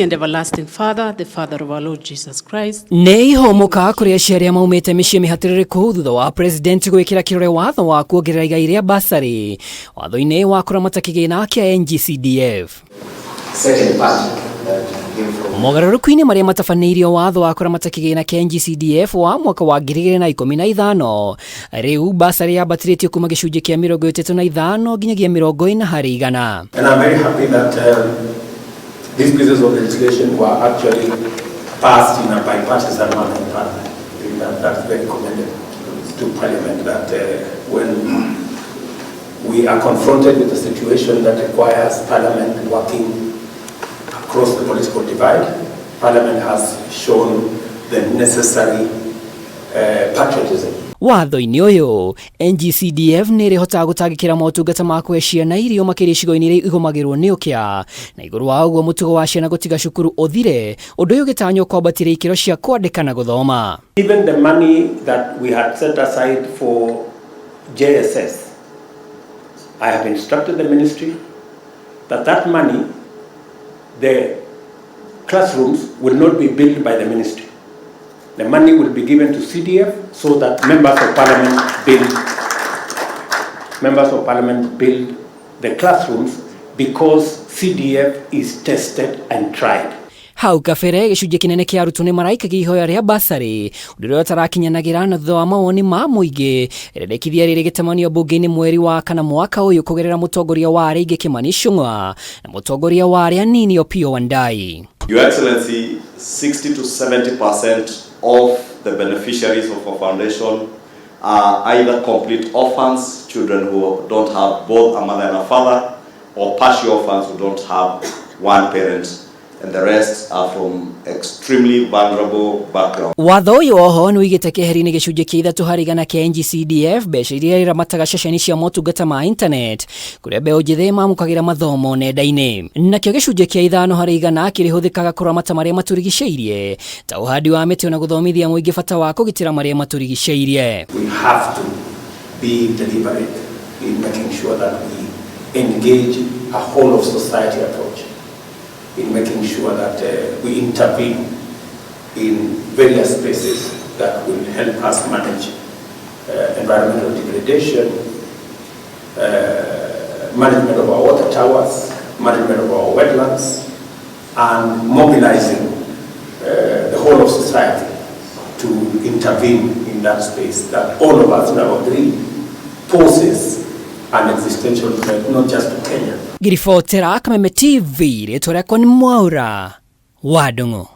And everlasting Father, the Father of our Lord Jesus Christ. Nĩ ihomoka kũrĩ aciari arĩa maumĩte mĩciĩ mĩhatĩrĩrĩku thutha wa president gwĩkĩra kĩrore watho wa kuongerera igai rĩa basarĩ watho-inĩ wa kũramata kĩgĩna kĩa NGCDF. Second part that came from Mogarũrũku-inĩ marĩa matabanĩirio watho wa kũramata kĩgĩna kĩa NGCDF wa mwaka wa 2015, rĩu basarĩ yambatĩrĩtio kuma gĩcunjĩ kĩa 35 nginyagia 40%. And I'm very happy that these pieces of legislation were actually passed in a bipartisan manner in Parliament. I think that that's very commendable to Parliament, that when we are confronted with a situation that requires Parliament working across the political divide, Parliament has shown the necessary patriotism. Watho-inĩ ũyũ, NGCDF nĩ ĩrĩhotaga gũtangĩkĩra motungata ma kũhe ciana irio, makĩria icigo-inĩ iria igũmagĩrwo nĩ ũkĩa, na igũrũ wa ũguo mũtugo wa ciana gũtiga cukuru ũthire, ũndũ ũyũ ũgĩtanywo kwambatĩria ikĩro cia kwandĩka na gũthoma. Even the money that we had set aside for JSS, I have instructed the ministry that that money, the classrooms will not be built by the ministry. The money will be given to CDF so that members of parliament build the classrooms, because CDF is tested and tried. Hau kabere, gĩcunjĩ kĩnene kĩa arutwo nĩ maraikagia ihoya rĩa basarĩ, ũndũ ũrĩa ũtarakinyanagĩra, na thutha wa mawoni ma mũingĩ, rĩendekithia rĩrĩ gĩtamanio mbunge-inĩ mweri wa kana mwaka ũyũ kũgerera mũtongoria wa arĩa aingĩ Kimani Ichung'wa na mũtongoria wa arĩa anini Opiyo Wandayi. Your Excellency, 60 to 70% of the beneficiaries of our foundation are either complete orphans, children who don't have both a mother and a father, or partial orphans who don't have one parent, and the rest are from extremely vulnerable backgrounds. Watho ũyũ oho nĩ ũigĩte keheri-inĩ gĩcunjĩ kĩa 3% kĩa NGCDF mbeca iria iramataga ceceni cia motungata ma internet, kũrĩa mbeũ njĩthĩ mamũkagĩra mathomo nenda-inĩ. Nakĩo gĩcunjĩ kĩa 5% kĩrĩhũthĩkaga kũramata marĩa matũrigicĩirie, ta ũhandi wa mĩtĩ na gũthomithia mũingĩ bata wa kũgitĩra marĩa matũrigicĩirie. We have to be deliberate in making sure that we engage a whole of society approach in making sure that we intervene in various spaces that will help us manage environmental degradation, management of our water towers, management of our wetlands, and mobilizing the whole of society to intervene in that space that all of us now agree poses an existential threat, not just to Kenya. Ngiribotera Kameme TV, rĩtwa rĩakwa nĩ Mwaura wa Ndung'u.